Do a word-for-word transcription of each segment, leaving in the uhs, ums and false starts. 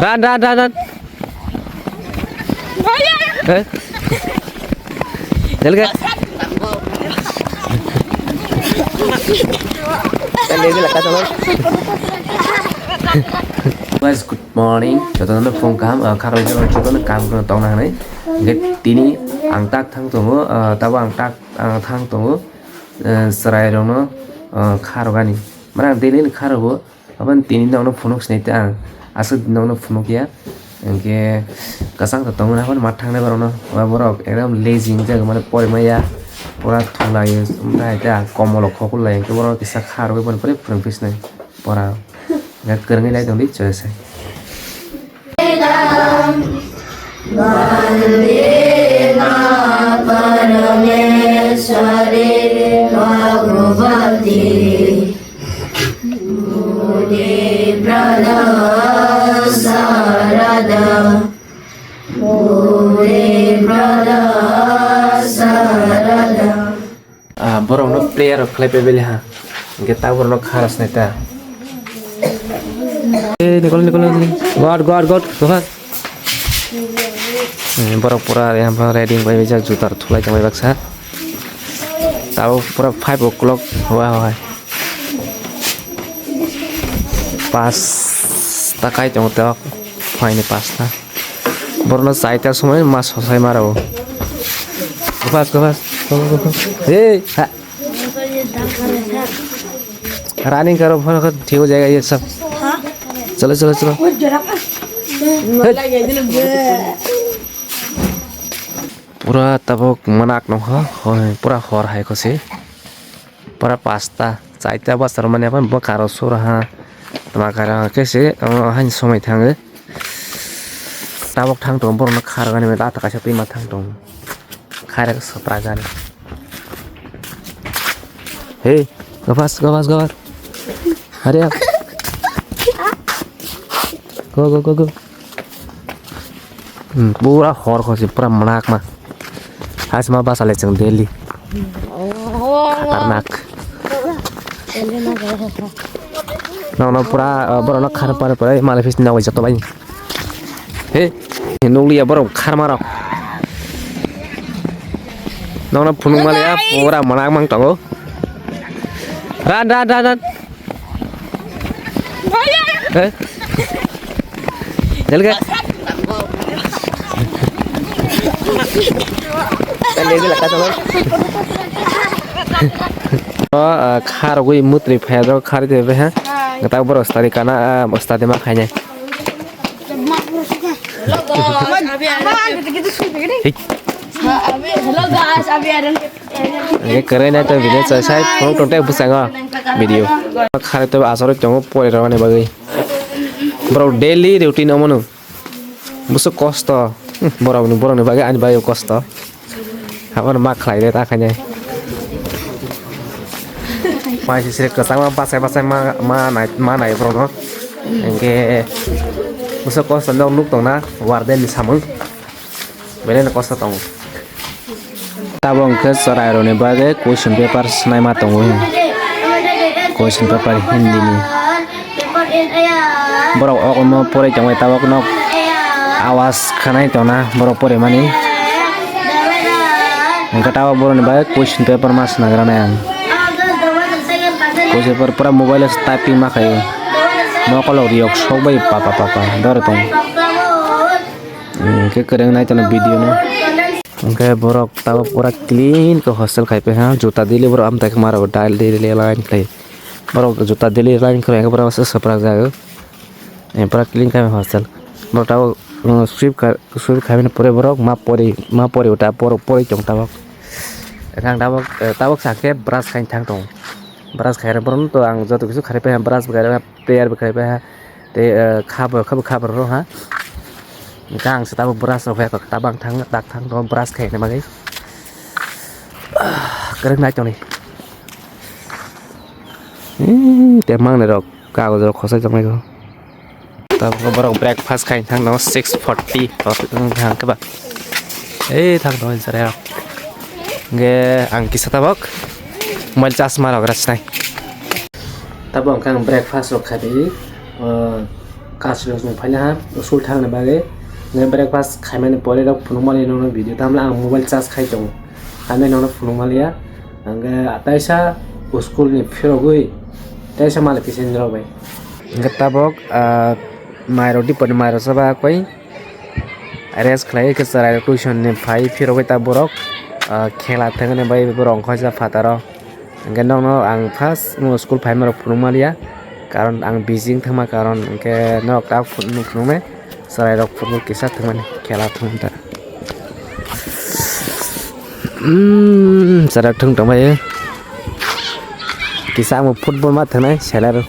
Ran, ran, ran, ran. Eh? Jalan ke? Guys, good morning. Jotono phone kaham, ah, khaklai jotono kaham kheno tongna hinwi. Hingke tini ang tak thang tongo, ah, tabo ang tak, ah, thang tongo, eh, chwrairokno, ah, kha rwgani. Mane ang daily ni kha rwo. Aboni tini nokno phunuk sinai ta ang. Aswk nokno phunuk ya. Hingke kwchang ta tongmani, aboni ma thangnai borokno. Ba borok ekdam lazy wngjak, mane porimaya. Pura thulai, omo hai ta komolo khokol lai. Hingke borok kisa kha rwgwi boni pore phwrwng phi sinai pora. Hingke kwrwngwi lai tongdi, choi sai. वन्दे मां परमेश्वरी Bhagwati. Buddhe Brother Sarada, Buddhe Brother Sarada. Ah, borokno prayer rok khlai pai bele ha. Hingke ta borokno kha rw sinai ta. Eh, Nicole, Nicole, Nicole. God, God, God. Go first. Eh, borok pura yang ready bai bai jak juta rok thulai tong bai baksa. Tabo pura five o'clock wa wa. Pas ta kai tong tok. Phaini pas ta. Borokno chaita somoi ma sosai ma rwo. Go first, go first. Go, go, go, go. Hey, ha. Running karo, phone ko thik ho jayega ye sab. Chalo, chalo, chalo. Hey. Pura tabuk manak nokha, hoi, pura hor hai kosi. Pura pasta, chaita bwsar mani aphano bwkha rok sura ha. Tama kara khe se, omo haini somoi thango. Tabuk thang tongo, borokno kha rwgani ata kaisa twima thang tongo. Kha rwgani swpra gani. Hey, go fast, go fast, go fast. Hurry up. Go, go, go, go. Hmm, pura hor khosi, pura mwnakma. Hasma basa le chwng daily. Khatarnak. Nokno pura, uh, borokno khar pare pare mala fis nangwi jato bai. He, nukliya borok kharma rok. Nokno phunuk maliya pura mwnakmang tongo. Ran, ran, ran, ran. Eh? Jalga. Oh, ah, kha rogwi mutri phai rok khari de be ha. Gata borok stadi kana, ah, stadi ma khainai. Hey. Hello guys, abhi aa rahe hain. Age kwrwi nai to video chai sai phone tong tei bwskango video. Khare to asoro tongo pore rwmani bagwi. Borok daily routine omono. Bwswk kosto. Hmm, borokni, borokni bagwi ani bagwi kosto. Abono ma khlai de ta khainai. Mai sisire kwchangma bachai bachai ma, ma nai, ma nai borokno. Hingke bwswk kosto nok nuk tongna warden ni samung. Belai no kosto tongo. Tabok hwnkhe chwrairokni bagwi question paper swnaima tongo. Question paper Hindi ni. Borok ogono poroi tongbai tabok no awas khanai tongna borok porimani. Hwnkhe tabok borokni bagwi question paper ma swnagranai ang. Question paper pura mobile o typing ma khaio. Nokolok riyok sokbai papa papa doro tongo. Hwnkhe kwrwng nai tono video no. Hwnkhe borok tabok pura clean khe hostel khai paiha, juta daily borok amtwi khe ma rw daily daily line khlai. Borok juta daily line khlai khe borok se swprak jago. Eh, pura clean khai hostel. Borok tabok, uh, sweep khai, sweep khai pore borok ma pori, ma pori uta borok pori tong tabok. Ang tabok, eh, tabok sakhe brush khai thang tong. Brush khai borok to ang joto kisu khai paiha, brush khai prayer bo khai paiha. Tei, eh, kha bo, kha bo, kha bo rw ha. Hingke ang se tabok brush rok bai kok tabang thang, tak thang tongo brush khaina bagwi. Ah, kwrwng nai tongni. Hmm, te mangnai rok, kagoj rok khosai tongmai kho. Tabok borok breakfast khaina thang tongo six forty, hwnkhe ba. Ei, thang tongo chwrai rok. Hingke ang kisa tabok mobile charge ma rok rw sinai. Tabok hwnkhe ang breakfast rok khai ri, o, kachwlwi chwng phaina ha, school thangna bagwi. Hwnkhe breakfast khaimani pore rok phunukmani nokno video, tamle ang mobile charge khai tongo, tamle nokno phunukmaliya. Hwnkhe taisa school ni phirogwi taisa malik kisa ni rok bai. Hwnkhe tabok, ah, mairok dipor ni mairok chaba koi. Rest khlai khe chwrai rok tuition ni phai phirogwi ta borok, ah, khela thangni bai borok ongkha ja phataro. Hwnkhe nokno ang first no school phaima rok phunukmaliya, karon ang busy wng thangma karon hwnkhe norok ta phunuknai chwrai rok football kisa thwngmani khela thwng ta. Umm, chwrai rok thwng tongbai kisa ang football ma thwngnai selai rok.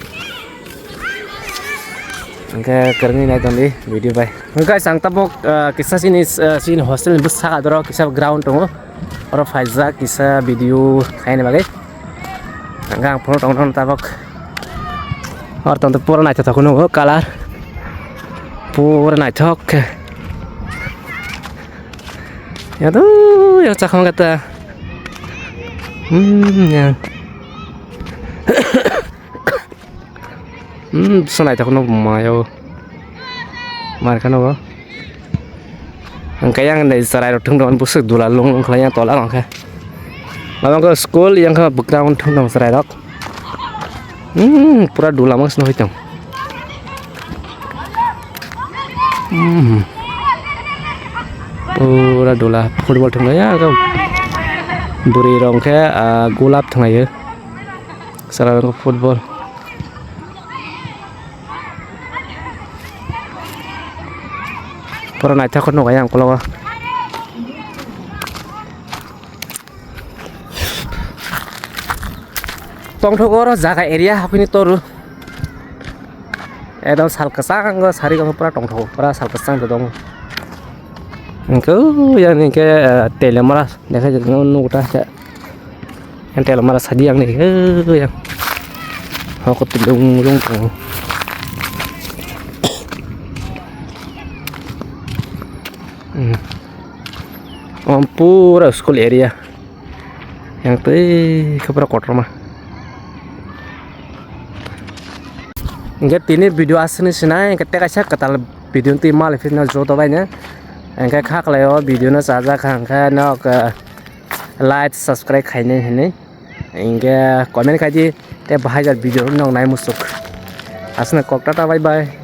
Hwnkhe kwrwngwi nai tongdi video bai. Hwnkhe guys, ang tabok, ah, kisa chini, ah, chini hostel ni bwsakha doro kisa ground tongo. Oro phaijak kisa video khaina bagwi. Hwnkhe ang phunuk tongno tabok. Oro tongtwi pura naithothok nugo colour. Pura naithok khe. Yado, yang chakma kata. Hmm, ya. Hmm, bwsa naithok no mayo. Mar khano bo. Hwnkhe yang nei chwrai rok thwng tong bwswk dula lung lung khlai yang tola hwnkhe. Abo wngkha school yang kha bwkrang thwng tong chwrai rok. Hmm, pura dula mas no hitong. Hmm. Pura dula football thwng ya kha. Bwrwi rok khe, ah, gulap thwng yo. Chwrai rok football. Pura naithok khe nugo yang ukulok o. Tongthok oro jaga area haphini toru. Ekdom sal kwchang o sari o pura tongthok pura sal kwchang tongo. Hwnkhe o yang hwnkhe, eh, Telemara. Dekha jat no nugo ta khe. Yang Telemara sadi yang ni, eh, yang. Hoko tu lung lung tongo. Hmm. Om pura school area. Yang tei khe pura kotorma. Hwnkhe tini video aswkni sinai, hwnkhe tei kaisa kwtal video twi malai phino joto baino. Hwnkhe kha khlai o video no chajak kha, hwnkhe nok, eh, like, subscribe khainai hinwi. Hwnkhe comment khai di, tei bahai jat video rok nai muchuk. Aswkno kok, tata, bye bye.